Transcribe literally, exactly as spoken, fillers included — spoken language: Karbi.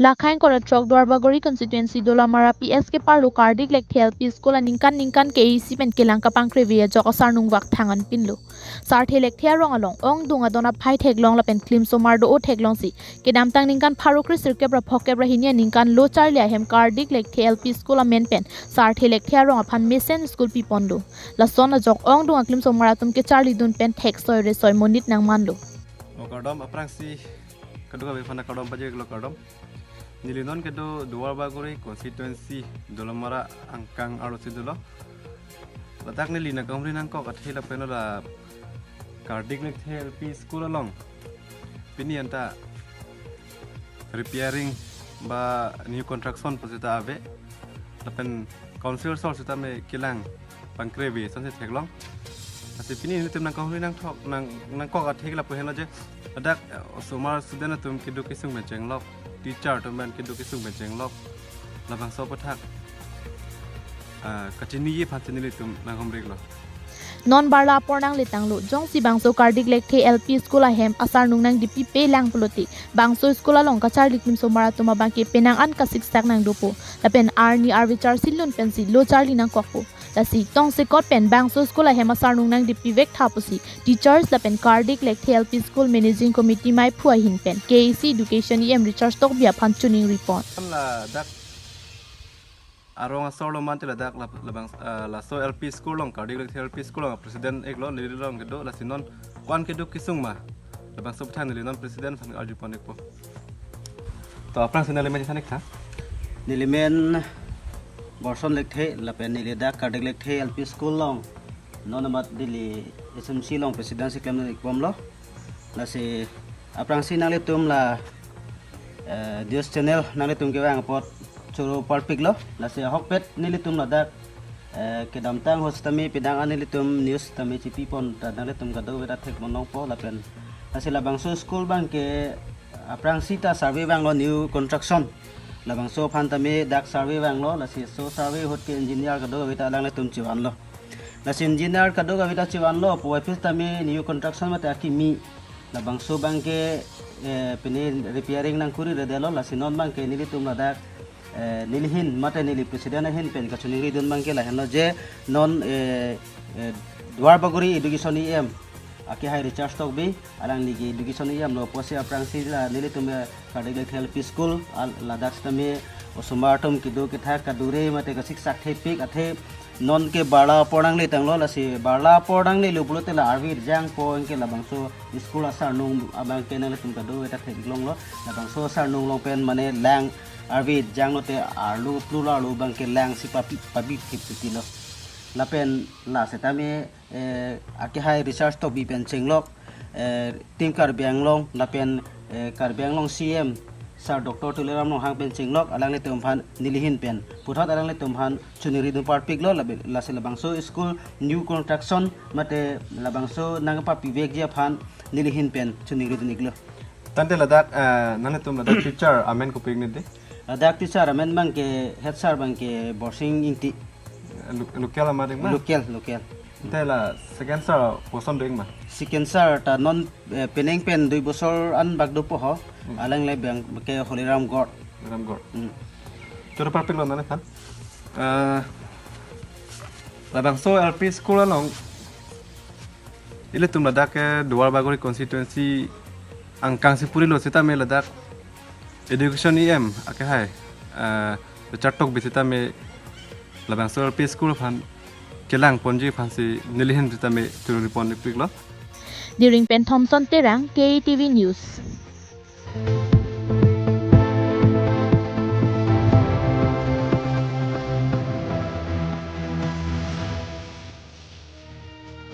Lakhai ingkoi ra throk Duarbagori constituency Dolamara P S keparlo Kardik Lekthe L P School aningkan ningkan K A C pen kelang kapangkrevi ajok asarnung vak thangan pinlo. Sarthe Lekthe arong along ongdung adon aphai theklong lapen klimsomar do-o theklongsi kedamtang ningkan pharo kre sirkep ra phokep ra hini aningkan lo charli ahem Kardik Lekthe L P School amen pen Sarthe Lekthe arong aphan mesen school piponlo. Lason ajok ongdung aklimsomar atum kecharlidun pen theksoi resoi monit nangmanlo. O kardom, aphrangsi kadokave aphan kardom pajirlo, kardom. Neli non kedo Duarbagori constituency Dolamara angkang arlosi dolo. Ladak neli nangkahumri nangkok athe lapen la Kardik Lekthe L P School along pini anta repairing ba new construction pu seta ave. Lapen council asor sitame kelang pangkrevi asonsi theklong. Lasi pini nelitum nangkahumri nangthok nang nangkok athe ke lapu henlo je ladak, eh, osomar student atum keduk kesung pen chenglok, teacher atum pen keduk kesung pen chenglok. Labangso aputhak, ah, kachiniji aphansi nelitum nanghumrilo. Non barla apor nangle tanglo, jongsi bangso Kardik Lekthe L P School ahem asarnung nangdipi pelang pulote bangso school along kacharli klimsomar atum abangke penang an kasiksak nangdopo. Lapen arni arve charsilun pensi lo charli nangkokpo. Lasi tongsekot pen bangso school ahem asarnung nangdipi vek tha pusi teachers lapen Kardik Lekthe L P School Managing Committee maiphu ahin pen K A C Education E M Richard Tokbi aphan choningri pon. Ladak arong asor lo mate ladak la- labang, ah, laso L P School along, Kardik Lekthe L P School along president iklo, neli along kedo, lasi non ko-an keduk kesung ma. Labangso aputhak neli non president aphan arju pon ikpo. To aphrangsi nangli men than ik tha. Neli men Borson Lekthe lapen neli dak Kardik Lekthe L P School along non amat neli S M C along president si klemdun ikbomlo. Lasi aphrangsi nanglitum la, eh, news channel nanglitum kevang apot choro parpiklo. Lasi ahokpet nelitum ladak, eh, kedamtang ahut sitame penang an nelitum news tame chipipon ta nanglitum kadokave ta thek monongpo lapen. Lasi labangso school abangke aphrangsi ta survey vanglo, new construction. Labangso aphan tame dak survey vanglo, lasi laso survey ahut ke engineer kadokave ta alanglitum chivanlo. Lasi engineer kadokave ta chivanlo, puvoiphit tame new construction mate akimi. Labangso abangke, eh, pini repairing nangkuri redetlo, lasi non abangke nelitum ladak, eh, neli ahin mate neli president ahin pen kachoningridun abangke lahenlo je non, eh, eh, Duarbagori Education E M akehai Richard Tokbi, alangli ke Education E M lo pusi aphrangsi la nelitum, eh, Kardik Lekthe L P School, ah, ladak sitame osomar atum keduk kethak kadure mate kasiksak thepik athe non ke barla apor nangle tanglo, lasi barla apor nanglelo pulote la arve jangpo, anke labangso school asarnung abangke nanglitum kadokave ta theklonglo. Labangso asarnung along pen mane lang arve janglote arlo plula arlo abangke lang si papi papi thip sitilo. Lapen la sitame, eh, akehai Richard Tokbi pen chenglok, eh, Team Karbi Anglong lapen, eh, Karbi Anglong C M Sir Doctor Tuliram Ronghang pen chenglok, alanglitum aphan neli ahin pen puthot alanglitum aphan choningridun parpiklo, labe- lasi labangso school new construction mate labangso nangpapivekji aphan neli ahin pen choningridun iklo. Tangte ladak, eh, nanglitum ladak teacher amen kopi-ik ne dei? Ladak teacher amen abangke head sir abangke Borsing Ingti. Lo- local amat dei ma? Local, local. Tangte la second sir koson dei ma? Second sir ta non, eh, penang pen dui bosor an bak dopo ho. Hmm. Alang le abangke Holiram Gorh. Holiram Gorh. Hmm. Choro parpiklo nangliphan. Eh, labangso L P school along ilitum ladak ke Duarbagori constituency angkang si purilo sitame ladak Education E M akehai, eh, Richard Tokbi sitame labangso L P school aphan kelang ponji aphansi neli ahin sitame choningri pon ikpiklo. Diring pen Thompson Terang, K A T V News.